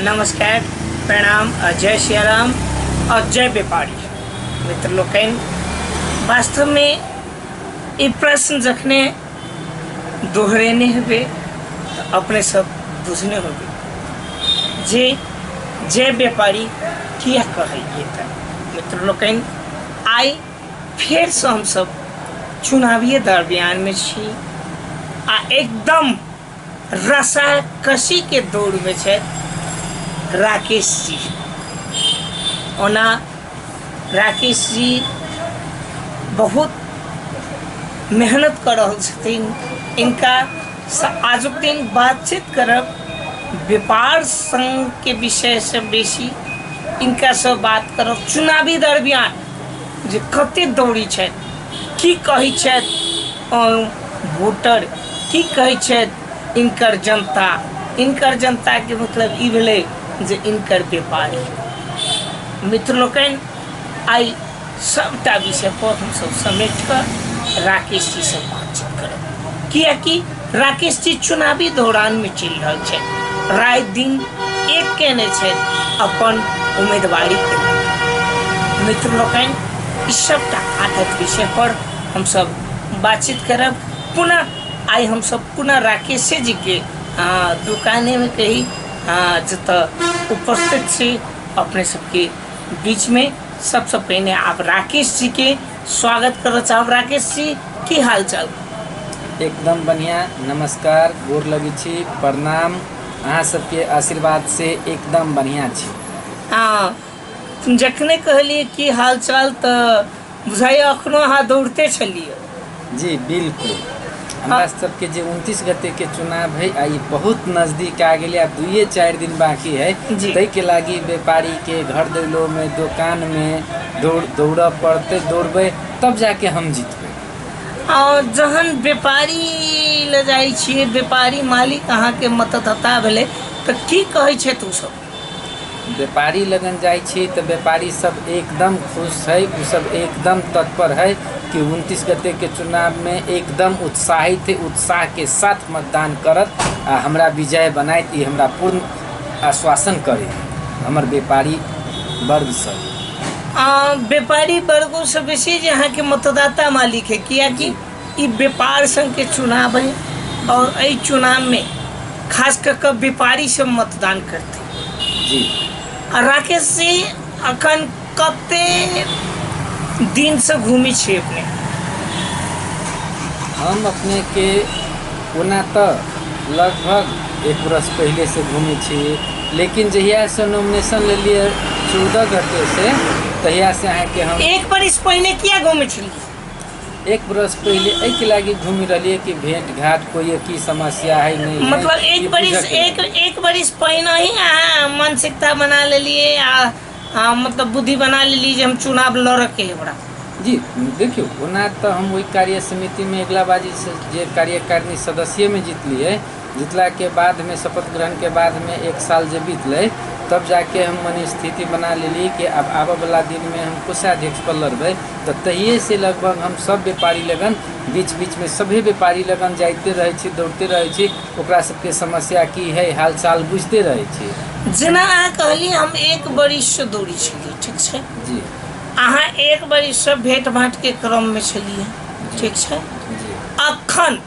नमस्कार, प्रणाम, जय सियाराम और जय व्यापारी मित्र लोकनि। वास्तवमे ई प्रश्न जखने दोहरेने हेबै तऽ अपने सब बुझने होबै जे जय व्यापारी किया कहैए। तऽ मित्र लोकनि, आइ फेरसँ हमसब चुनावीय दरमियानमे छी आ एकदम रसाकसीके दौड़मे छथि राकेश जी। ओना राकेश जी बहुत मेहनत कऽ रहल छथिन। इनका आजुक दिन बातचीत करब व्यापार संघके विषयसँ बेसी, इनकासँ बात करब चुनावी दरमियान जे कते दौड़ी छथि, की कहै छथि वोटर, की कहै छथि इनकर जनता। इनकर जनताके मतलब ई भेलै जे इनकर व्यापारी मित्र लोकनि। आइ सबटा विषय पर हमसब समेट कऽ राकेश जी से बातचीत करब, कियाकि राकेश जी चुनावी दौरान में चलि रहल छथि, राति दिन एक केने छथि अपन उम्मीदवारी के। मित्र लोकनि, ई सबटा आठक विषय पर हमसब बातचीत करब। पुनः आइ हमसब पुनः राकेशे जी के दुकाने में कही जतऽ उपस्थित छी अपने सबके बीच में। सबसे पहिने आप राकेश जी के स्वागत करऽ चाहब। राकेश जी, की हाल चाल? एकदम बढ़िया। नमस्कार, गोर लगै छी, प्रणाम। अहाँ सबके आशीर्वाद से एकदम बढ़िया छी। हाँ, जखने कहलिए की हाल चाल तऽ बुझाइए अखनो अहाँ दौड़ते छलियै। जी बिल्कुल, हमरा सबके जे 29 गते के चुनाव है आ ई बहुत नजदीक आ गेलै, आब 2-4 दिन बाकी है। ताहिके लागी व्यापारी के घर दैलो में, दोकान में दौड़ऽ पड़तै। दौड़बै तब जाके हम जीतबै। आ जहन व्यापारी लए जाइ छियै, व्यापारी मालिक अहाँके मतदाता भेलै, तऽ की कहै छथि ओसभ? व्यापारी लगन जाइ छी तऽ व्यापारी सब एकदम खुश है, ओ सब एकदम तत्पर है कि 29 गते के चुनाव में एकदम उत्साहित है, उत्साह के साथ मतदान करत आ हमरा विजय बनायत, ई हमरा पूर्ण आश्वासन करे हमर व्यापारी वर्ग सब। व्यापारी वर्गोसँ बेसी जे अहाँके मतदाता मालिक है, कियाकि ई व्यापार संघ के चुनाव है और एहि चुनाव में खास कर के व्यापारी सब मतदान करते। आ राकेश जी, अखन कते दिन से घूमी छी अपने? हम अपने के ओना तऽ लगभग एक बरस पहिले से घूमै छी, लेकिन जहिया से नॉमिनेशन लेलियै 14 गते से, तहिया से अहाँके हम। एक बरिस पहिने किया घूमै छलियै? एक बरस पहिले एहिके लागि घूमि रहलियै कि भेंट घाट कोई की समस्या है नहीं है, मतलब ई एक बरिस बुझऽ के एक एक बरिस पहिने ही अहाँ मानसिकता बना लेलियै आ मतलब बुद्धि बना लेलियै जे हम चुनाव लड़ऽ के है हमरा। जी देखियौ, ओना तऽ हम ओहि कार्य समितिमे अगिला बाजी से जे कार्यकारिणी सदस्यमे जीतलियै, जीतलाके बादमे शपथ ग्रहणके बादमे एक साल जे बीतलै, तब जाके हम मने स्थिति बना लेलियै कि आब आबऽवला दिनमे हम कोषाध्यक्ष पर लड़बै। तऽ तहिएसँ लगभग हम सब व्यापारी लगन बीच बीचमे सभे व्यापारी लगन जाइते रहै छी, दौड़ते रहै छी, ओकरा सबके समस्या की है, हाल चाल बुझिते रहै छी। जेना अहाँ कहलियै हम एक बरिससँ दौड़ै छलियै, ठीक छै? जी। अहाँ एक बरिससँ भेंट भाँटके क्रममे छलियै, ठीक छै? जी। अखन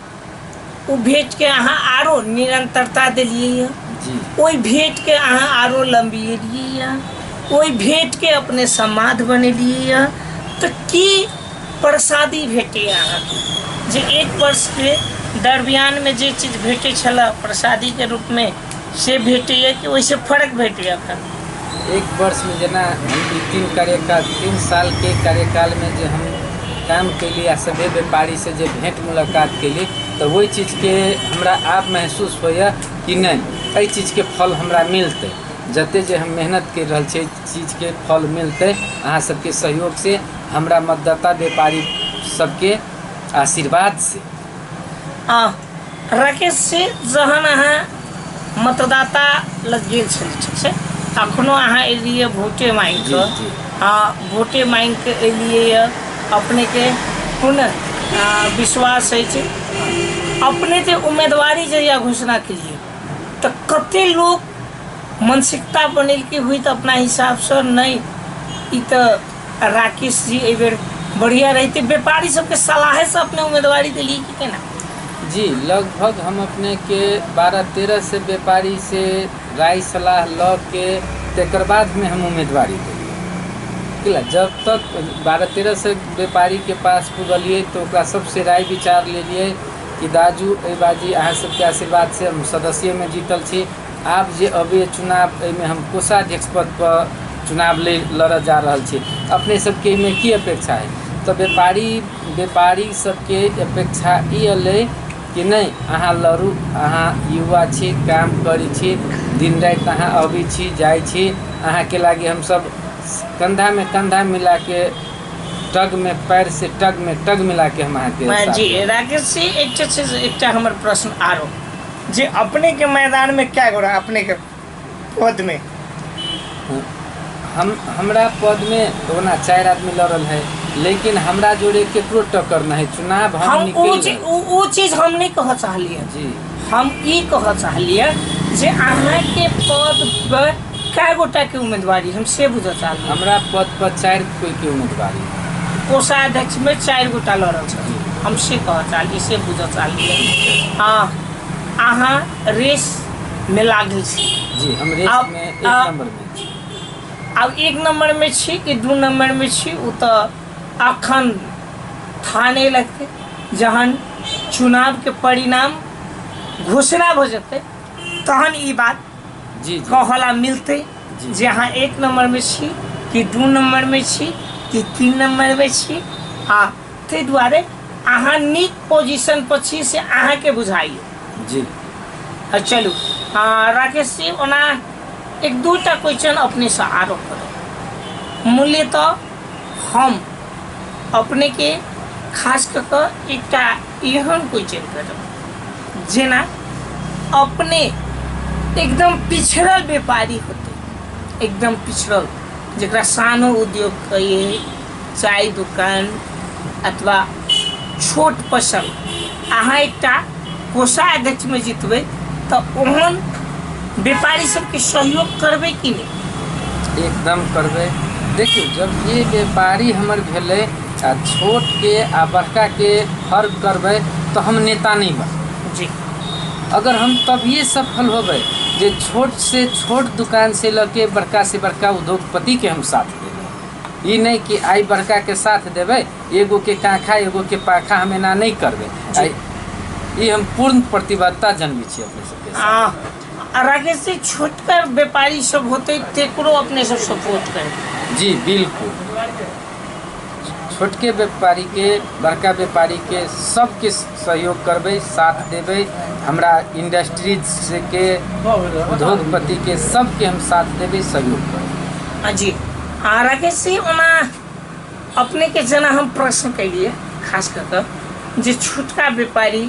ओ भेंटके अहाँ आरो निरन्तरता देलियै यऽ, ओहि भेंटके अहाँ आरो लम्बिएलियै यऽ, ओहि भेंटके अपने समाध बनेलियै यऽ, तऽ की प्रसादी भेटैए अहाँके जे एक वर्षके दरमियानमे जे चीज भेटै छलए प्रसादीके रूपमे से भेटैए कि ओहिसँ फर्क भेटैए अखन? एक वर्षमे जेना हम ई तीन कार्यकाल, 3 सालके कार्यकालमे जे हम काम केली आ सभे व्यापारीसँ जे भेँट मुलाकात केली, तऽ ओहि चीजके हमरा आब महसूस होइए कि नहि, एहि चीजके फल हमरा मिलतै। जते जे हम मेहनत करि रहल छियै, चीजके फल मिलतै अहाँ सबके सहयोगसँ, हमरा मतदाता व्यापारी सबके आशीर्वादसँ। आ राकेश से, जहन अहाँ मतदाता लग गेल छली, ठीक छै, अखनो अहाँ एलियै वोटे मांगि कऽ, आ वोटे मांगि कऽ एलियै यऽ, अपनेके पुनः विश्वास अछि। अपने जे उम्मीदवारी जहिया घोषणा केलियै तऽ कते लोक मानसिकता बनेलकै हुई तऽ अपना हिसाबसँ नहि ई तऽ राकेश जी एहिबेर बढ़िआँ रहितै व्यापारी सबके सलाहेसँ अपने उम्मीदवारी देलियै कि केना जी लगभग हम अपने के 12-13 से व्यापारी से राय सलाह लऽ के तकर बादमे हम उम्मीदवारी देलियै बुझलियै जब तक 12-13 से व्यापारीके पास पुगलियै तऽ ओकरा सबसे राय विचार लेलियै कि दाजू एहि बाजी अहाँ सबके आशीर्वादसँ हम सदस्यमे जीतल छी आब जे अबैए चुनाव एहिमे हम कोषाध्यक्ष पदपर चुनाव ले लड़ऽ जा रहल छी अपने सबके एहिमे की अपेक्षा है तऽ व्यापारी व्यापारी सबके अपेक्षा ई एलै कि नहि अहाँ लड़ू अहाँ युवा छी काम करै छी दिन राति अहाँ अबै छी जाइ छी अहाँके लागि हमसब कन्धामे कन्धा मिलाके टगमे पैर से टगमे टग मिलाके हम अहाँके साथ जी देब। राकेश जी एकटा छै से एकटा हमर प्रश्न आरो जे अपने के मैदान में क्या गोरा अपने के पद में हम हमरा पदमे ओना 4 आदमी लड़ल है लेकिन हमरा जोड़े केकरो टक्कर नहीं चुनाव हम हम निकल ओ चीज ओ चीज हम नहीं कह चाहलिए जी हम ई कह चाहलिए जे अहाँके पद पर कए गोटा के उम्मीदवारी हम से बुझऽ चाहलिए हमरा पद पर 4 कोई के उम्मीदवारी कोषाध्यक्ष में 4 गोटा लड़ल छथिन हम से कह चाहलिए से बुझऽ चाहलिए हाँ अहाँ रेस में लागल छी जी हम रेस में 1 नंबर में छी आब 1 नंबर में छी कि 2 नंबर में छी ओ तऽ अखन था नहीं लगतै जहन चुनाव के परिणाम घोषणा भऽ जेतै तहन ई बात जी जी कहला मिलतै जी। जे अहाँ 1 नंबर में छी कि 2 नंबर में छी कि 3 नंबर में छी आ ताहि दुआरे अहाँ नीक पोजीशन पर छी से अहाँके बुझाइए जी चलू राकेश जी ओना एक दूटा क्वेश्चन अपनेसँ आरो करब मूल्यतः हम अपनेके खास कऽ कऽ एकटा एहन क्वेश्चन करब जेना अपने एकदम पिछड़ल व्यापारी होते एकदम पिछड़ल जकरा सानो उद्योग कहिए चाय दुकान अथवा छोट पसल अहाँ एकटा कोषाध्यक्षमे जितबै तऽ ओहन व्यापारी सबके सहयोग करबै कि नहि एकदम करबै देखियौ जब ये व्यापारी हमर भेलै आ छोटके आ बड़काके फर्क करबै तऽ हम नेता नहि बनबै जी अगर हम तभिए सफल होबै जे छोट से छोट दुकान से लऽ के बड़का से बड़का उद्योगपतिके हम साथ देबै ई नहि कि आइ बड़का के साथ देबै एगो के काँखा एगो के पाखा हम एना नहि करबै ई हम पूर्ण प्रतिबद्धता जनबै छी अपने सबके साथ। आ राकेश जी छोटका व्यापारी सब होते तेकरो अपने सब सपोर्ट करबै जी बिल्कुल छोटके व्यापारी के बड़का व्यापारी के सबके सहयोग करबै साथ देबै हमरा इंडस्ट्रीज से के उद्योगपति के सबके हम साथ देबै सहयोग करबै जी आ राकेश जी ओना अपने के जेना हम प्रश्न कैलिए खास कऽ कऽ जे छोटका व्यापारी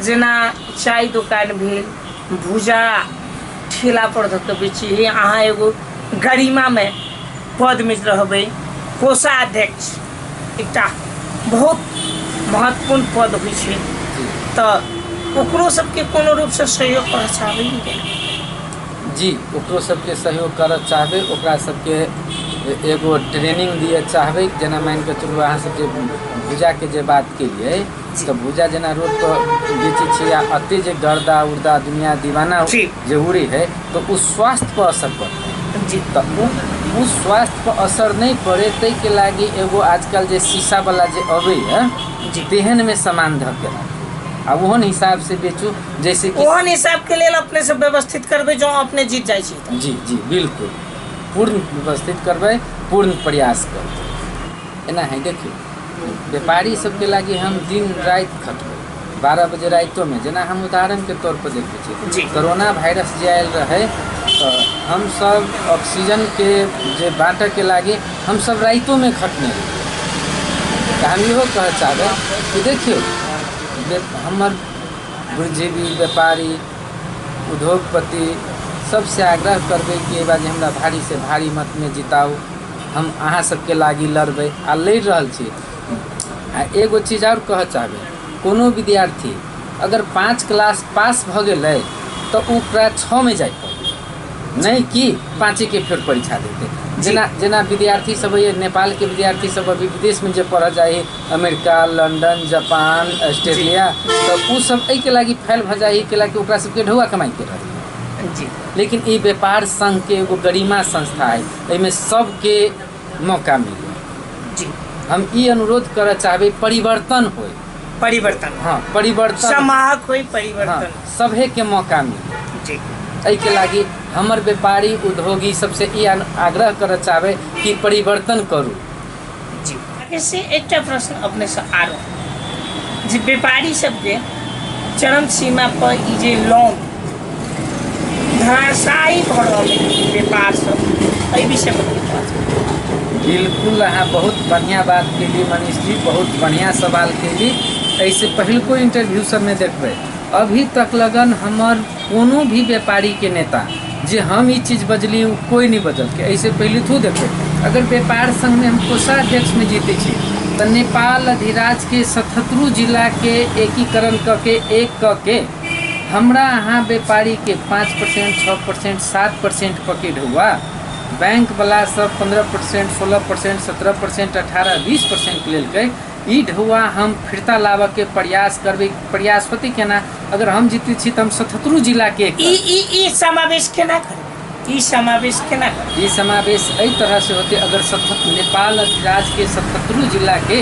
जेना चाय दोकान भेल भुजा ठेला पर धऽ कऽ बेची अहाँ एगो गरिमामे पदमे रहबै कोषाध्यक्ष एकटा बहुत महत्वपूर्ण पद होइ छै तऽ ओकरो सबके कोनो रूपसँ सहयोग करऽ चाहबै कि जी ओकरो सबके सहयोग करऽ चाहबै ओकरा सबके एगो ट्रेनिंग दिअ चाहबै जेना मानि कऽ चलू अहाँ सब जे भूजाके जे बात केलियै तऽ भूजा जेना रोड पर बेचै छियै आ एते जे गर्दा उर्दा दुनिया दीवाना जे उड़ै है तऽ ओ स्वास्थ्य पर असर पड़तै जी तऽ ओ स्वास्थ्य पर असर नहि पड़े ताहिके लागि एगो आजकल जे शीशावला जे अबैए जी तेहनमे सामान धऽ के राखू आ ओहन हिसाबसँ बेचू जैसे कि ओहन हिसाबके लेल अपने से व्यवस्थित करबै जँ अपने जीत जाइ छी तऽ जी जी बिल्कुल पूर्ण व्यवस्थित करबै पूर्ण प्रयास करबै एना है देखियौ व्यापारी सबके लागि हम दिन राति खटबै 12 बजे रातिोमे जेना हम उदाहरणके तौर पर देखै जी। छी कोरोना वायरस जे आयल रहै तऽ हमसब ऑक्सीजनके जे बाँटऽके लागि हमसब रातिोमे खटने रहियै तऽ हम इहो कहऽ चाहबै कि देखियौ हमर बुद्धिजीवी व्यापारी उद्योगपति सबसँ आग्रह करबै कि एहि बार जे हमरा भारीसँ भारी मतमे जिताउ हम अहाँ सबके लागि लड़बै आ लड़ि रहल छी आ एगो चीज आओर कहऽ चाहबै कोनो विद्यार्थी अगर 5 क्लास पास भऽ गेलै तऽ ओकरा 6 मे जाय पड़तै नहि कि पाँचेके फेर परीक्षा देतै। जेना जेना विद्यार्थी सब होइए, नेपालके विद्यार्थी सब अभी विदेशमे जे पढ़ऽ जाइ है, अमेरिका, लंदन, जापान, ऑस्ट्रेलिया, तऽ ओ सब एहिके लागि फैल भऽ जाइ है कैलाकि ओकरा सबके ढौआ कमाइके रहै। लेकिन ई व्यापार संघके एगो गरिमा संस्था है, एहिमे सबके मौका मिले। हम ई अनुरोध करऽ चाहबै, परिवर्तन होय। परिवर्तन। हाँ, परिवर्तन। समाहक होय परिवर्तन। हाँ, सभे के मौका मिले। एहिके लागि हमर व्यापारी उद्योगी सबसे ई आग्रह करऽ चाहबै कि परिवर्तन करू। जी, से एकटा प्रश्न अपने से आरो जे व्यापारी सबके चरम सीमा पर ई जे लोन धराशायी भऽ रहल है व्यापार सब, एहि विषय पर की कहब? बिल्कुल, अहाँ बहुत बढ़िआँ बात केली मनीष जी, बहुत बढ़िआँ सवाल केली। एहिसँ पहिलको इंटरव्यू सबमे देखबै, अभी तक लगन हमर कोनो भी व्यापारीके नेता जे हम ई चीज बजली ओ कोइ नहि बजलकै। एहिसँ पहिले थू देखबै, अगर व्यापार संघमे हम कोषाध्यक्षमे जीते छी तऽ नेपाल अधिराजके 77 जिलाके एकीकरण कऽ के एक कऽ के हमरा अहाँ व्यापारीके 5%, 6%, 7% पकड़ हुआ, बैंकवला सब 15%, 16%, 17%, 18, 20% लेलकै। ई ढौआ हम फिरता लाबऽके प्रयास करबै। प्रयास होतै केना? अगर हम जीतै छी तऽ हम 77 जिलाके एक ई ई ई समावेश केना करबै? ई समावेश केना करबै? ई समावेश एहि तरहसँ होतै, अगर नेपाल अधिराजके 77 जिलाके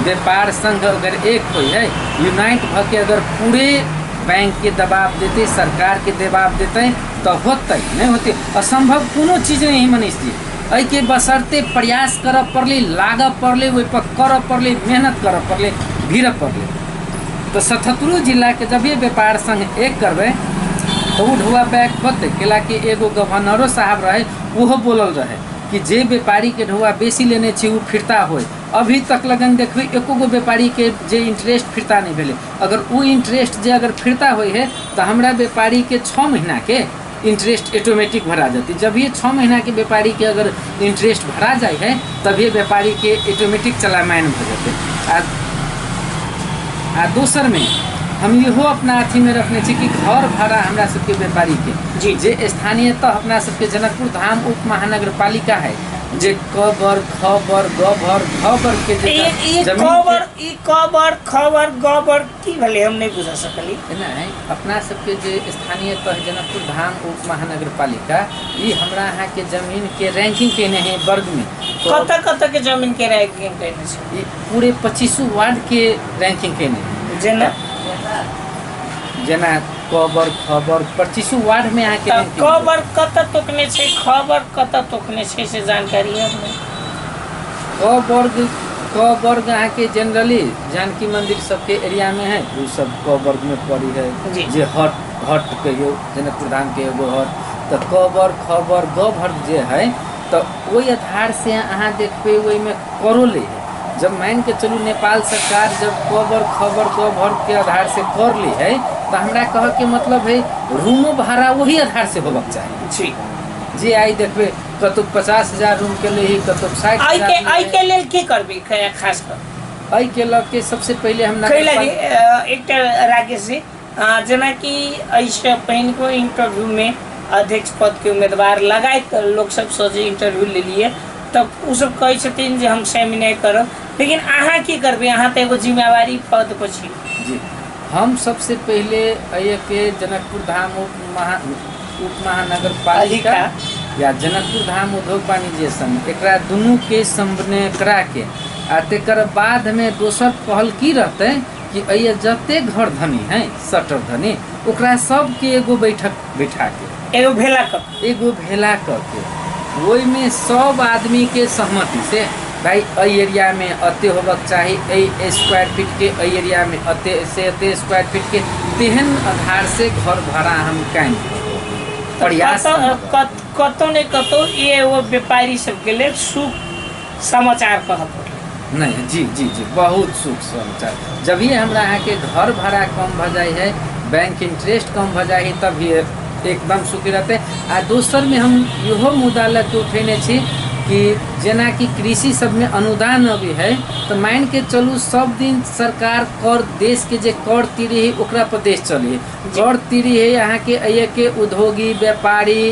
व्यापार संघ अगर एक होइ है, यूनाइट भऽ के अगर पूरे बैंकके दबाव देतै, सरकारके दबाव देतै तऽ होतै। नहि होतै असम्भव कोनो चीज नहि है मनीष जी। एहिके बशर्ते प्रयास करऽ पड़लै, लागऽ पड़लै, ओहिपर करऽ पड़लै, मेहनत करऽ पड़लै, भिड़ऽ पड़लै। तऽ 77 जिलाके जब भी व्यापार संघ एक करबै तऽ ओ ढौआ पैक होतै। कैलाकि एगो गवर्नरो साहब रहै, ओहो बोलल रहै कि जे व्यापारीके ढौआ बेसी लेने छी ओ फिरता होय। अभी तक लगन देखबै एको गो व्यापारीके जे इंटरेस्ट फिरता नहि भेलै। अगर ओ इंटरेस्ट जे अगर फिरता होइ है तऽ हमरा व्यापारीके 6 महीनाके इंटरेस्ट ऑटोमेटिक भरा जेतै। जब ये 6 महीनाके व्यापारीके अगर इंटरेस्ट भरा जाइ है तभिए व्यापारीके ऑटोमेटिक चलायमान भऽ जेतै। आ आ दोसरमे हम इहो अपना अथीमे रखने छी कि घर भाड़ा हमरा सबके व्यापारीके जे स्थानीयतः अपना सबके जनकपुर धाम उप महानगरपालिका है, जे क वर्ग, ख वर्ग, ग वर्ग, घ वर्ग के जे ई जमीन क के वर्ग, ई क वर्ग, ख वर्ग, ग वर्ग की भेलै, हम नहि बुझ सकली। नहि, अपना सबके जे स्थानीय तह जनकपुर धाम उप महानगरपालिका ई हमरा अहाँके जमीन के रैंकिंग केने है वर्ग में। कतऽ कतऽ के जमीन के रैंकिंग केने छै? ई पूरे 25 वार्ड के रैंकिंग केने है। जेना? जेना क वर्ग, ख वर्ग, 25 वार्ड में अहाँके तऽ रैंकिंग क भेल। वर्ग कतऽ तोकने छै, ख वर्ग कतऽ तोकने छै, से जानकारी है अपने? क वर्ग, क वर्ग अहाँके जनरली जानकी मंदिर सबके एरिया में है, उ सब क वर्ग में पड़ी है। जे हट हट कहियो जनकपुर धाम के एगो हट, तऽ क वर्ग, ख वर्ग, ग वर्ग जे है तऽ ओहि आधार से अहाँ देखबै ओहिमे करो ले है। जब मान के चलू नेपाल सरकार जब क वर्ग, ख वर्ग, ग वर्ग के आधार से कर ली है तऽ हमरा कहऽ के मतलब है रूमो भाड़ा वही आधार से होबक चाही। जे आइ देखबै कतौ 50,000 रूम के ले ही, कतौ 60,000। एहिके एहिके लेल की करबै खास कऽ? एहिके लऽ के सबसे पहिले हम कै लागि एकटा राकेश जी, जेनाकि एहिसँ पहिलको इंटरव्यूमे अध्यक्ष पदके उम्मीदवार लगायत लोक सबसँ जे इंटरव्यू लेलियै तऽ ओ सब कहै छथिन जे हम सेमिनार करब, लेकिन अहाँ की करबै? अहाँ तऽ एगो जिम्मेवारी पद पर छी। जी, हम सबसे पहिले एहिके जनकपुर धाम उप महानगर पालिका या जनकपुर धाम उद्योग वाणिज्य संघ एकरा दुनू के समन्वय करा के आ तेकर बाद में दोसर पहल की रहतै कि एहि जते घर धनी है, सटर धनी, ओकरा सबके एगो बैठक बैठा के एगो भेला कऽ एगो भेला कऽ के ओहिमे सब आदमी के सहमति से भाई एहि एरिया में अते होबक चाही, एहि स्क्वायर फीट के एहि एरिया में अते से अते स्क्वायर फीट के तेहन आधार से घर भाड़ा हम कायम करब। प्रयास कतौ हम करब। कतौ ने कतौ ई एगो व्यापारी सबके लेल सुख समाचार कहब पड़लै। नहीं, जी जी जी, बहुत सुख समाचार। जब ही हमरा अहाँके घर भाड़ा कम भऽ जाइ है, बैंक इंटरेस्ट कम भऽ जाइ है, तभी एकदम सुखी रहते। आ दोसरमे हम इहो मुद्दा लऽ के उठेने छी कि जेनाकि कृषि सबमे अनुदान अबै है तऽ मान के चलू सब दिन सरकार कर देश के जे कर तीरी है ओकरा पर देश चले है। कर तीरी है अहाँके एहिके उद्योगी, व्यापारी,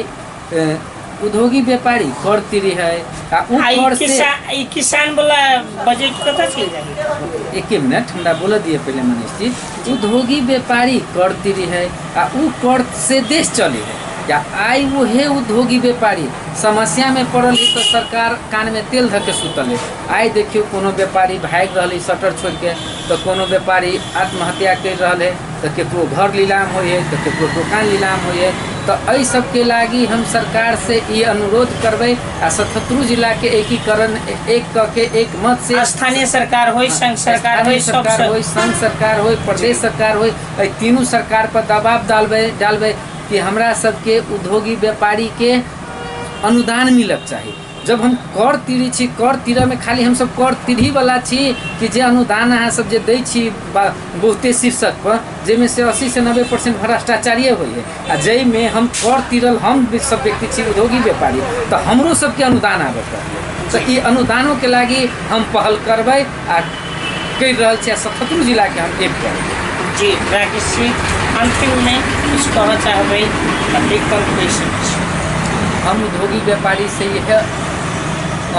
उद्योगी व्यापारी कर तिरी है आ उ आ ई कर से किसान, ई किसान वाला बजट कतऽ चलि जाइ? एके मिनट हमरा बोलऽ दिअ पहिले मनीष जी। उद्योगी व्यापारी कर तिरी है आ उ कर से देश चले है। या आइ उहे उद्योगी व्यापारी समस्या में पड़ल है तो सरकार कान में तेल धऽ के सुतल है। आइ देखियौ कोनो व्यापारी भागि रहल है शटर छोड़ि के, तऽ कोनो व्यापारी आत्महत्या करि रहल है, तऽ केकरो घर नीलाम होइ है, तऽ केकरो दोकान नीलाम होइ है। तऽ एहि सबके लागी हम सरकार से ई अनुरोध करबै आ सतहत्तरू जिलाके एकीकरण एक कऽ के एक मत से स्थानीय सरकार होइ, संघ सरकार होइ, स्थानीय सरकार सब होइ, संघ सरकार होइ, प्रदेश सरकार होइ, एहि तीनू सरकार पर दबाव डालबै कि हमरा सबके उद्योगी व्यापारीके अनुदान मिलक चाही। जब हम कर तीरी छी, कर तीरऽमे खाली हमसब कर तीरीवला छी कि जे अनुदान अहाँ सब जे दै छी बहुते शीर्षकपर, जाहिमे से 80 से 90% भ्रष्टाचारिये होइ है, आ जाहिमे हम कर तीरल हम सब व्यक्ति छी उद्योगी व्यापारी, तऽ हमरो सबके अनुदान आबऽ पड़लै। तऽ ई अनुदानोके लागि हम पहल करबै आ करि रहल छी आ सतहत्तरू जिलाके हम एक करबै। जी राकेश जी, अंतिममे किछु कहऽ चाहबै तऽ एकदम कहि सकै छी। हम उद्योगी व्यापारी से इएह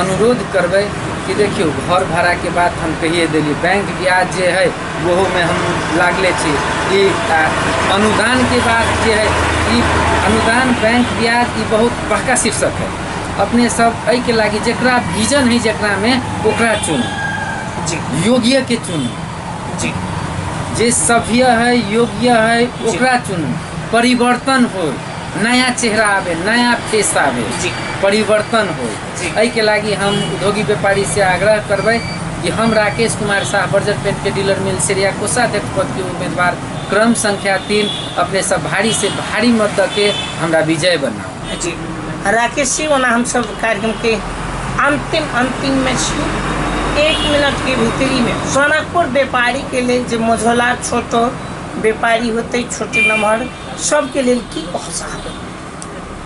अनुरोध करबै कि देखियौ घर भाड़ाके बात हम कहिए देलियै, बैंक ब्याज जे है ओहोमे हम लागले छी, ई अनुदानके बात जे है ई अनुदान बैंक ब्याज ई बहुत बड़का शीर्षक है। अपने सब एहिके लागि जकरा विजन है जकरामे ओकरा चुनू जी, योग्य के चुनू जी, जे सभ्य है योग्य है ओकरा चुनू, परिवर्तन हो, नया चेहरा आबे, नया फेस आबे जी, परिवर्तन हो। जी। एहिके लागि हम उद्योगी व्यापारी से आग्रह करबै कि हम राकेश कुमार साह बर्जर पेंट के डीलर मिलसरिया कोषाध्यक्ष पद के उम्मीदवार क्रम संख्या 3 अपने सब भारी से भारी मत दऽ के हमरा विजय बनाउ। जी राकेश जी, ओना हमसब कार्यक्रम के अंतिम अंतिम में छी, 1 मिनट के भीतरी में सोनापुर व्यापारी के लेल जे मझोला छोट व्यापारी होते छोटे नमहर सबके लेल की कह चाहबै?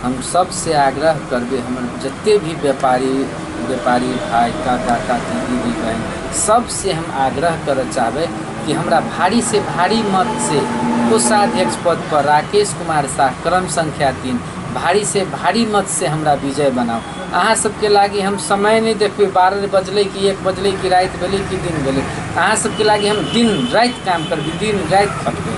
हम सबसे आग्रह करबै हमर जते भी व्यापारी भाई काका काकी दीदी बहन सबसे हम आग्रह करऽ चाहबै कि हमरा भारी से भारी मत से कोषाध्यक्ष पद पर राकेश कुमार साह क्रम संख्या 3 भारी से भारी मत से हमरा विजय बनाउ। अहाँ सबके लागि हम समय नहि देखबै, 12 बजलै कि 1 बजलै कि राति भेलै कि दिन भेलै, अहाँ सबके लागि हम दिन राति काम करबै, दिन राति खटबै।